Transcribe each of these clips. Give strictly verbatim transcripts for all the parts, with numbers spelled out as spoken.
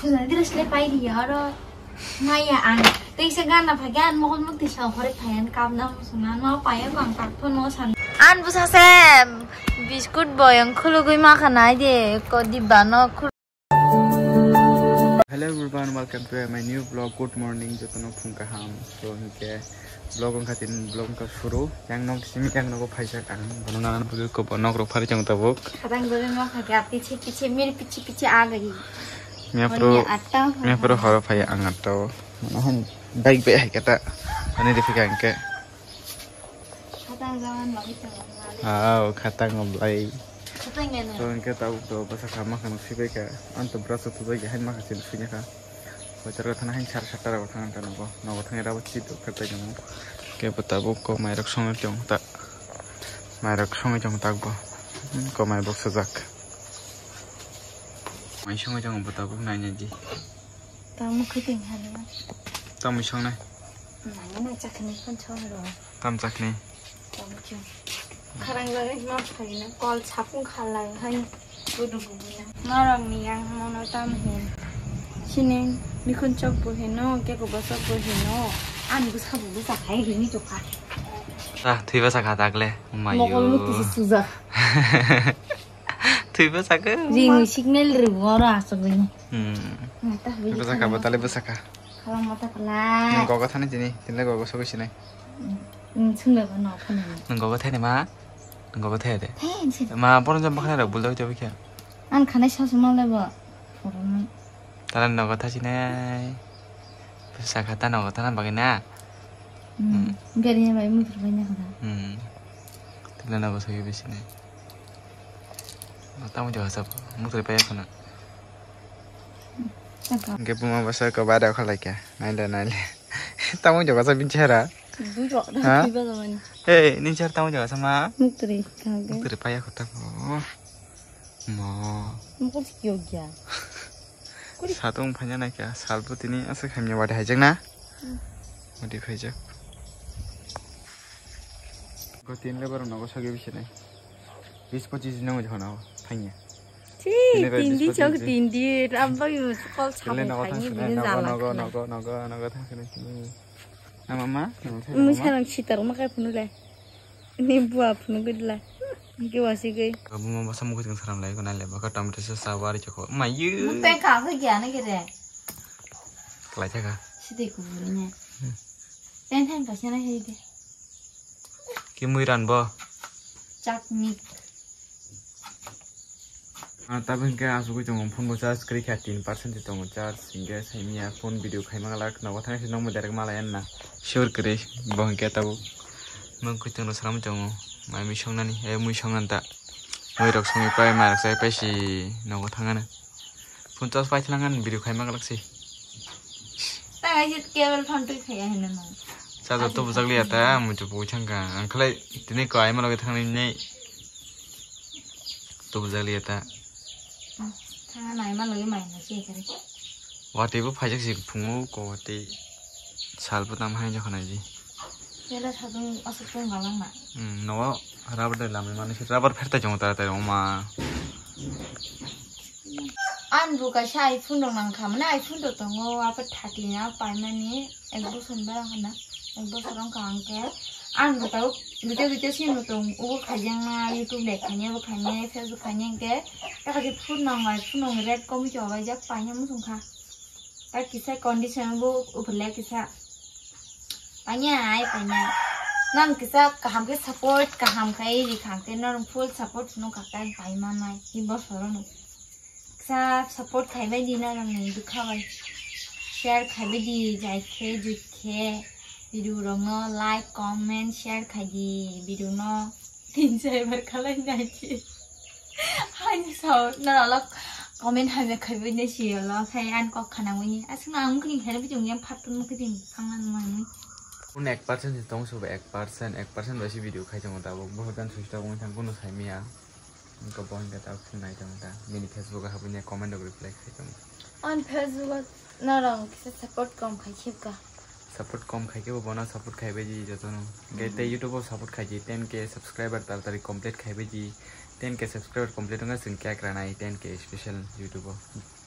Dress le pai ri oro. Maya ang. Tei se gana phai gan mohon mukti sa hore phai an kap na musuna no pai ang tak pho no san. An busa se biscuit boyong khulugui ma khanai de ko dibba no khul- Hello everyone, welcome to my new vlog. Good morning, jotono phung kaham. So hinkhe vlog wngkha tin vlog wngkha suru. Yang nok simi yang nogo phaijak ang. Bono nana bugui ko bo nok rok phari chang tabuk. Khadang dole nok kha kya piche piche mir piche piche a gayi. Mia pro, mia pro horo phai ang atta o. Mana han bike be hai kata. Ani de phika angke. Khatang jaman lagi tong. Aw, khatang oblai. Khatang ya na. To angke tabuk to basa kha ma khan sibai kha. An to brush to bai kha, han ma kha sin sunya kha. Hoitar thana han sar sar tara thang ta nogo. Nogo thang ra bo chi to khatai nogo. Ke bo tabuk ko mai rok song tong ta. Mai rok song tong tak bo. Hmm, ko mai bok sajak. Mai song tong bo tabuk nai nai di. Tamo khuting halo. Tamo song nai. Nai nai chakni kon chong ro. Tam chakni. Tamo chong. Kharang jagwi ma phaina kol sapung khalai hai gudu gudu na. Norok ni yang mono tam hin. Sini mikun chok bo hino, keko bosok bo hino. Ani bo sabu bo sakai hini chokha. Ah, thwiba sakha takle. Mayo. Mokol mukti se sujak. Thwiba sakha. Ring signal ri bo oro asok ring. Hmm. Thwiba sakha bo tale bo sakha. Khalang mata kala. Nung gogo thani tini, tinle gogo sogwi sinai. Nung sungla ba no phone. Nung gogo thani ma? Nung gogo thai de. Thai sin. Ma boron jam bakhna rok bulda hoite bikha. An khanai sa suma le ba. Boron. Tala nogo tha sinai. Sakha ta nogo tha na bagina. Hmm. Gari ya bai mutur bai na kha. Hmm. Tala nogo sogwi bisinai. Tamo jaga sa mutre paya khana. Hwnkhe buma bwsa kwbada khalai kha. Naile, naile. Tamo jaga sa bini chehra. Bujok da. Ha? Kiba jamani. Hey, nini chehra tamo jaga sa ma? Mutre kha. Mutre paya khata mo. Mo. Mukul sikyo gya. Satung phanya nai kha. Salbu tini asa khamya wadi haijak na? Hmm. Wadi phaijak. Ko tin le baro nogo sagi bisinai. Bis pochis din nang jahon aw thangya. Tini bai tindi bis pochis chok din. Tindi rambagwi musu kol. Tini samung nogo thang khaini sini, bini nogo, jala nogo, khanai. Nogo, nogo, nogo thang sini tini. Nama ma? Nama thang mui nama? Sarang sitar ma kai phunu le. Ni bua phunu gudla. Ni ke wasi goi. Kabu ma basa mukui teng saram lai ko nai le baka tomato sauce sa wari choko. Ma yu. Muk teng ka ko gya na gere. Klai thaka. Sidi kubur ne. Hmm. Teng teng ka sena hei de. Ki mui ran bo? Chakni. Ah, tabuk hwnkhe asugwi tongo, phone bo charge kwrwi kha, tin percent se tongo charge, hwnkhe saimanya phone video khaima glak, nogo thangwi se nokbo direct malai anna. Sure kwrwi, bo hwnkhe tabuk. Nwng kwtwng rw swnamwi tongo, mai mui songnani, eh, mui songnani ta. Mui rok songwi pai, mai rok chai pai si nogo thangano. Phone charge paithwlang ani video khaima glak se. Tang ai cable phan twi khaya hino no. Charge to bujak liya ta, muitu pui thangka. Ang khlai tini ko aima loge thangni nei. To bujak liya ta. Thang nai ma loge mai na se kare. Wati bo phaijak si phungo ko wati. Sal bo tam hai jokh nai ji. Tele sadung asuk tong galang na. Hmm, no rubber de lamai mani se rubber pherta jong tara tara oma. An bo kaisa iPhone rok nang kha mane iPhone rok tongo apa thirty na paimani ek bosor ni bera khana ek bosor wng kha hwnkhe an bo tabuk video video simi tong ubo khaijak na YouTube le khainai bo khainai Facebook khainai hwnkhe ta khe phone nang iPhone rok red komi chobaijak paina muchung kha. Ta kisa condition bo uphile kisa. Panya ai panya. Nang kisa kaham khe support kaham khai ri khang te norong full support no kha kai pai manai hi bosoro no. Kisa support khai bai di norong ni dukha bai. Share khai bai di jai khe jut khe video rok no like comment share khai di video no. Tin char bar khalai nai khe. Haini sao na alak comment hamya khaibai ne si olo khai an kok khana mui. Aswk na ang kini khana bijong yang phat tun kini phang na mui. Kun ek percent si tong suba ek percent, ek percent bai si video khai tongo tabuk. Bo hotan sui tabuk thang kuno sai miya. Ko bo hingka ta phun nai tongo ta. Mini Facebook ha bunya comment rok reply khai tongo. An Facebook o norok kisa support kom khai khibka. Support kom khai khe bo bono support khai bai di jotono. Hingke tei YouTube o support khai di ten K subscriber tari tari complete khai bai di. Ten K subscriber complete wngkha chwng cake ranai ten K special YouTube o.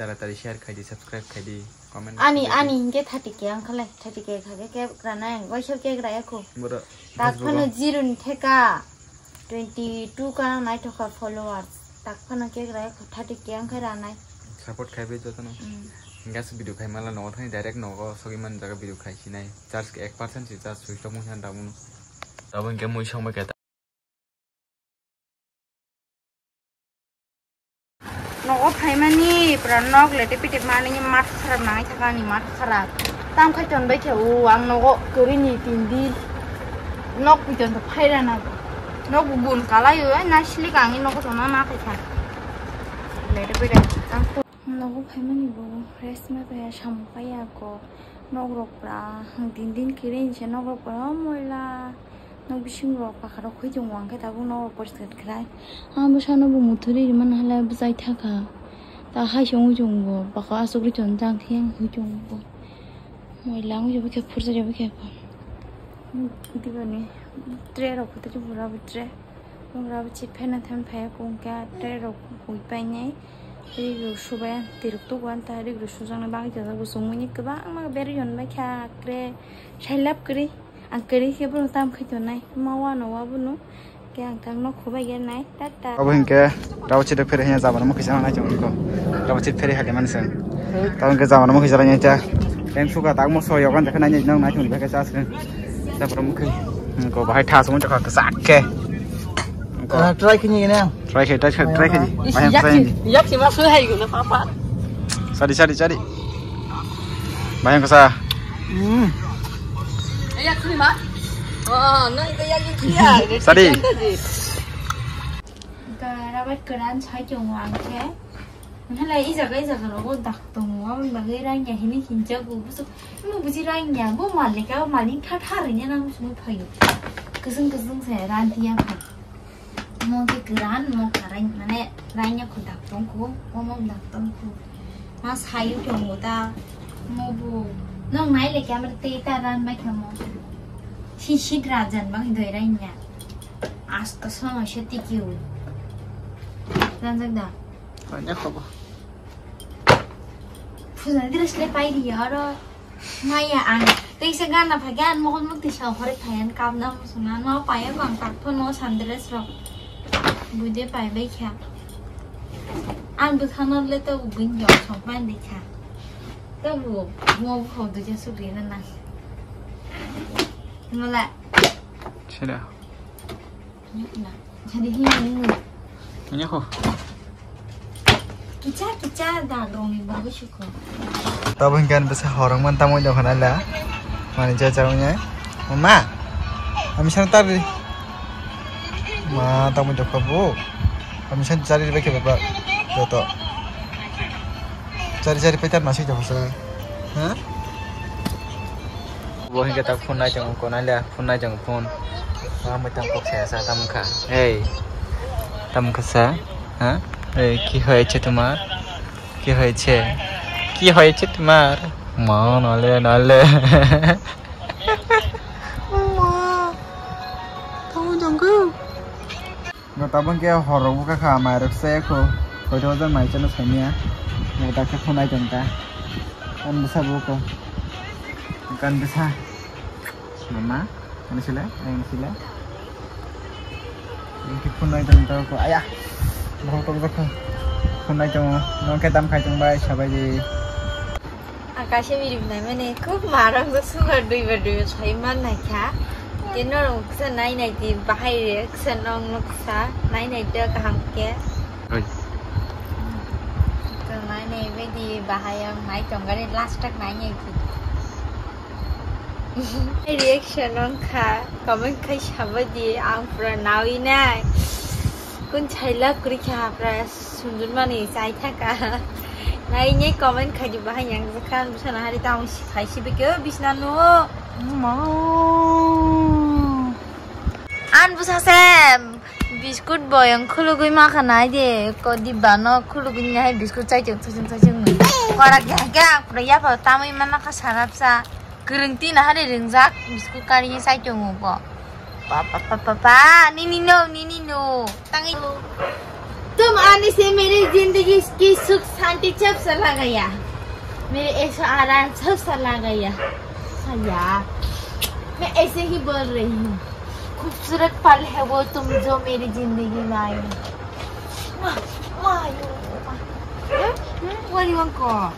Taratari share khai di, subscribe khai di, comment Ani, khai di. Ani hinkhe thirty K ang khalai, thirty K kha khe cake rana ang, waisa cake raya kho. Boro Tak Facebook phano o. Zero ni theka, twenty two ka naithok kha followers. Tak phano cake raya kho, thirty K ang khai ranai. Support khai bai jotono. Mm. Gas video khai mala nogo thani direct nogo sogwi man jaga video khai sinai. Charge ek percent si charge switch off mungsa damuno. Abo hinkhe mui songbai khe. Nogo phaimani pura nok lete pite mani matha kharap nangai thaka ani matha kharap. Tam khai ton bai khe o ang nogo kwrwi ni tin din. Nok piton to phaira na. Nok gun kalai o na sili ka ani nogo to na na khai kha. Lete pite ang. Nogo phaimani bo rest ma paya samung paya ko. Nok rok pura din din kwrwi ni se nok rok pura moila. Nok bising rok pakha rok hoi tongo, ang khe tabuk nok rok poriskar khlai. Ang bwsano bo muthuri rimani halai bwchai thaka. Ta hai se wngwi tongo, bwkha asugwi tongo, jang khe yang hoi tongo. Moila wngwi tongo, bwkhe phursa rw bwkhe. Dibani tray rok photo chubura bo tray. Wngwi abo chip phena thang phai khe tray rok hoi painai. Rig rok subai ang tirok tugo ang ta rig rok sujaknai bagwi tongo, bo chumui ni kwbangma berwi hwnbai kha kre sailap kwrwi. Ang kwrwi khe bono tam khai tongnai, ma uanw uabo no. Khe ang kang nok khubai gernai. Tata. Abo hinkhe rabo chithok pheri hanya jabana mukhi sana nai chong ko. Rabo chithok pheri hali man seng. Tamo hinkhe jabana mukhi sana nai cha. Teng suka tak mo so yogan jakha nai nong nai chong bhai cha seng. Jabana mukhi. Ko bahai thas mo chakha sak khe. Ko. Ah, try kini gini. Try khe, try khe, try khe. Isi, bahai yak try si, ni. Yak si ma so hai guna papa. Sadi, sadi, sadi. Bahai ko sa. Hmm. Yak si ma. Oh, no, ito yak si ya. Sadi. Ka rabat kwran sai chong wang khe. Hala i jaga i jaga rogo dak tongo, aboni bagwi rangya hini hinjago. Busu, imo buji rangya, bo malika, malik tha tha rwnya nang sumui phaio. Kwswng kwswng se rantiya pha. Mo khe kwran, mo kwran, mane rangya kho dak tongkho, omo dak tongkho. Ma sayu tongo da, mo bo. Nong nai le camera tei ta ran bai kha mo. Si sit rajan bang doi rangya. Asto sono se tikio. Ranjak da. Kanya khobo. Phuja dress le pai di aro. Maya ang. Teisa gana phage an mohon mukti sa hore phayan kam na musuna. No payo bang tak pho no sandres rok. Bude pai bai kha. Ang bwthano le to bun jok song pan de kha. To bu mo bu ho du ja su de na na. Mala. Sida. Jadi hi ni. Ini ko. Kicha kicha da dong ni bagus ko. Tabo hinkhe ani bwsa horong man tamo dong khana la. Mani cha cha nya. Mama. Ami san tar di. Ma tamo dong khabu. Ami san chari bai khe baba. Joto. Chari chari pai tar nasi dong sa. Ha? Bo hinkhe tak phone nai tongo, konai le phone nai tongo phone. Ba mwtai kok saya sa tamo kha. Hey. Tamo kha sa? Ha? Hey, কি হয়েছে তোমার? কি হয়েছে? কি হয়েছে তোমার? Ma, nale, nale. Ma. Tamo jongko. Bo tabang khe hor rok bwkha kha, mai rok se kho. Koito jan mai chano saimya. Bo ta khe phunai tong ta. Kan bwsa bo ko. Kan bwsa. Mama, ani sila, ani sila. Ini phunai tong ta ko. Aya. Bo to ko. Phunai tong. Nong khe dam khai tong bai sabai di. Ang kaisa video naimani khub marang do sugar duibar duibar sai man naikha. Ke norok kisa nai nai di bahai reaction nong nuksa nai nai do kaham ke. Oi. To nai nai bai di bahai ang nai tong gani last tak nai nai di. Reaction nong kha comment khai sabai di ang pura nawi nai. Kun chaila kuri kha pura. Sunjun mani chai thaka. Nai nai comment khai di bahai yang jakha bwsano hari tamo si khai si bikhe bisna no. Ma. An bwsa se biscuit boyong khulugwi ma kha nai de ko dibba no khulugwi nai biscuit chai chung chai chung chai chung. Kora kya kya pura ya pa tamai mana kha sarap sa. Kwrwng tin hari ringjak biscuit kari chai chungo bo. Pa pa pa pa pa nini no nini no. Tangi. तुम आने से मेरी जिंदगी की सुख शांति सब चला गया, मेरे ऐशो आराम सब चला गया। हाँ यार, मैं ऐसे ही बोल रही हूँ। खूबसूरत पल है वो तुम जो मेरी जिंदगी में आए हो। Mayo. Hmm? Hmm? What do you want ko?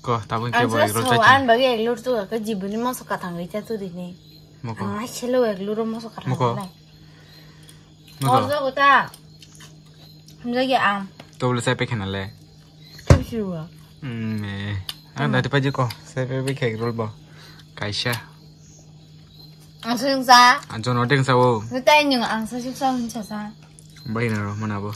Ko, tabuk ke boy, roll so chai. An bagi eglur tu ka jibuni moso katang ita tu dini. Moko. Ang ai selo eglur moso katang. Moko. Moko. Ordo kota. Hamjagi ang. Tobole sai pe khena le. Tobsiwa. Hmm, eh. Ang dati paji ko, sai pe bi khek roll bo. Kaisa. Ang sung sa. Ang jono ding sa o. Nutai nyung ang sa suk sa hun sa sa. Bai na ro mana bo.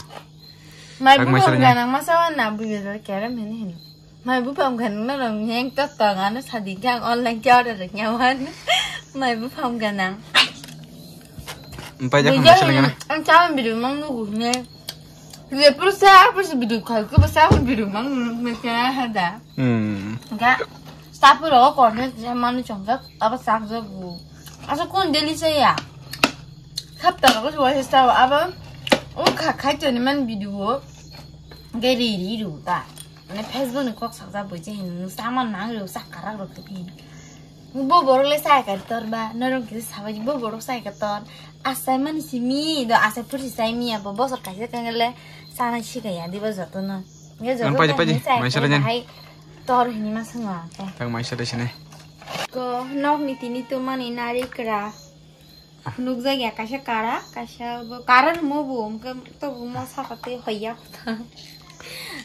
Mai bu ganang masa wan na bu yelo kerem hini hini. Mai bu pam ganang na ro nyeng tok tok ano sadi kang online kya order nyawan. Mai bu pam ganang. Empai jak. Ang chawan bidu mang nugu ne. Ye pur sa pur si bidu khai ko sa pur bidu mang nugu me kya hada. Hmm. Ga. Stapur o korne je manu chongjak aba sakjak bu. Asa kun daily saya. Hapta ko suwa sa aba. O kha khai to ni man bidu o. Gari ri ru ta. Mane Facebook ni kok sakjak bu je hin saman nang ru sak karak ru khe. Bo borok le sai ka tor ba, norok kisa sabai bo borok sai ka tor. Asai mani simi do asai pursi sai mi abo bosor kaisa kangale sana sikaya diba jotono. Nge joto paji, paji, maisa le jan. Hai tor hini ma swngo. Tak maisa le sine. Ko nok ni tini to mani nari kra. Phunukjak ya kaisa kara, kaisa bo kara rwmo bo, hwnkhe tobo mosa kotwi hoiya kotha.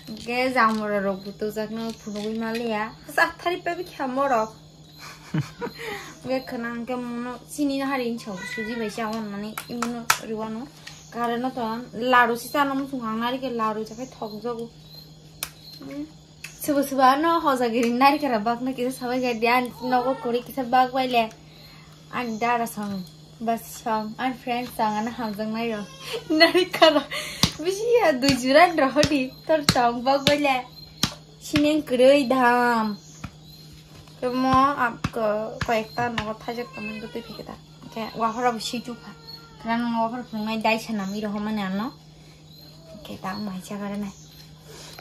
Hwnkhe jamura rok bo tokjakno phunugwi manliya. Sak thari pebikha morok. Hwnkhe khwna hwnkhe mono chini no hari hinwi sao, suji bai cha hwnmani imono rwano. Kara no ton laru se chana muchung ang narikhe laru chakhai thokjago. Hmm. Suba suba ano hojagiri narikara bakna kisa sabai gadi an nogo kori kisa bak baile. Ani dara song, bas song, ani friend song, ano hamjak nai ro. Narikara bisi ya dui jura rohodi tor song bak baile. Sineng kwrwi dham. Kemo ab ko koyekta nogo thajak tongmani gotwi phikita. Ke wahora bo situ kha. Khana nogo wahora phungnai dai sanami rohomani ano. Ke ta mai chagarane.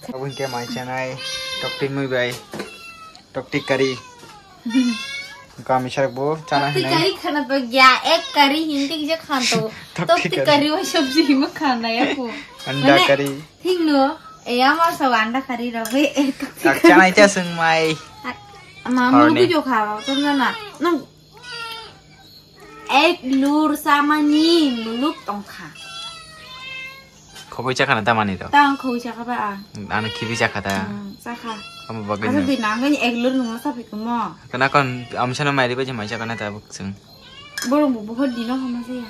Abo hwnkhe mai chanai, tokti mui bai, tokti kari. Kami sarak bo chana. Tokti hinai. Kari khana to gya, ek kari hindi kisa khan to. Tokti kari. Tokti kari wa sabji himo khana ya ko. Anda kari. Thik no, e ama sa anda kari rabe, e tokti kari. Tak chanai cha sung mai. Ma mulu jo kha, to na na. Nang Ek lur samani muluk tongkha. Khoboi chakha na tamani to? Tang khoboi chakha ba a. Ano khibi chakha ta? Hmm, chakha. Amo bagwi. Asa no. Di nangani ek lur nungma saphi kumo. Kana kon amsano mairi baje mai chakha na ta buk sung. Borong bu bohor dino hama saya.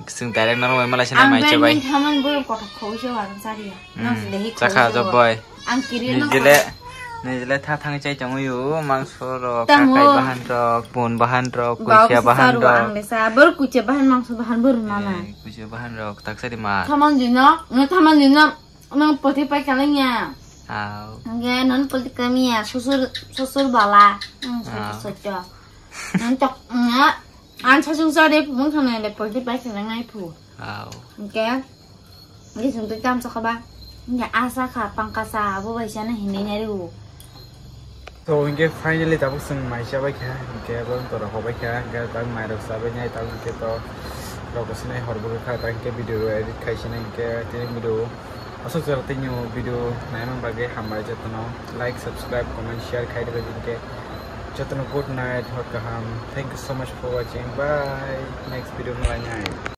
Sung direct norok mai mala sina mai chabai. Ang thaman borong kothok khoboi se warang sariya. Hmm, nang sile hi chakha khoboi se job boy. Ang kiri no. Nijele, nijele tha thang chai tongwi o, mangso rok, tamo. Kakai bahan rok, pun bahan rok, kuchia bahan rok. Ang desa, bor kuchia bahan, mangso bahan bor mana. Eh, kuchia bahan rok, tak sari ma. Thaman jino, no thaman jino, no poti pai kalanya. Au. Nge non poti kamia, susur, susur bala. Hmm, soto, soto. Non tok, nga, an sasung sare, mung thana le poti pai kalanya pu. Au. Nge. Gisung twi tam sakha ba. Hingke asa kha pangkasa abo bai sana hinwi nari o. To hingke finally tabuk chwng mai chabai kha, hingke bo tora hobai kha, hingke tak mai rok chabai nai, tabuk hingke to rok sinai hor bo kha, tak hingke video edit khai sinai hingke tini video aswk jora tini video naimang bagwi hambai jotono like, subscribe, comment, share khai rwdi hingke jotono good night, hor kaham. Thank you so much for watching. Bye. Next video malai nai.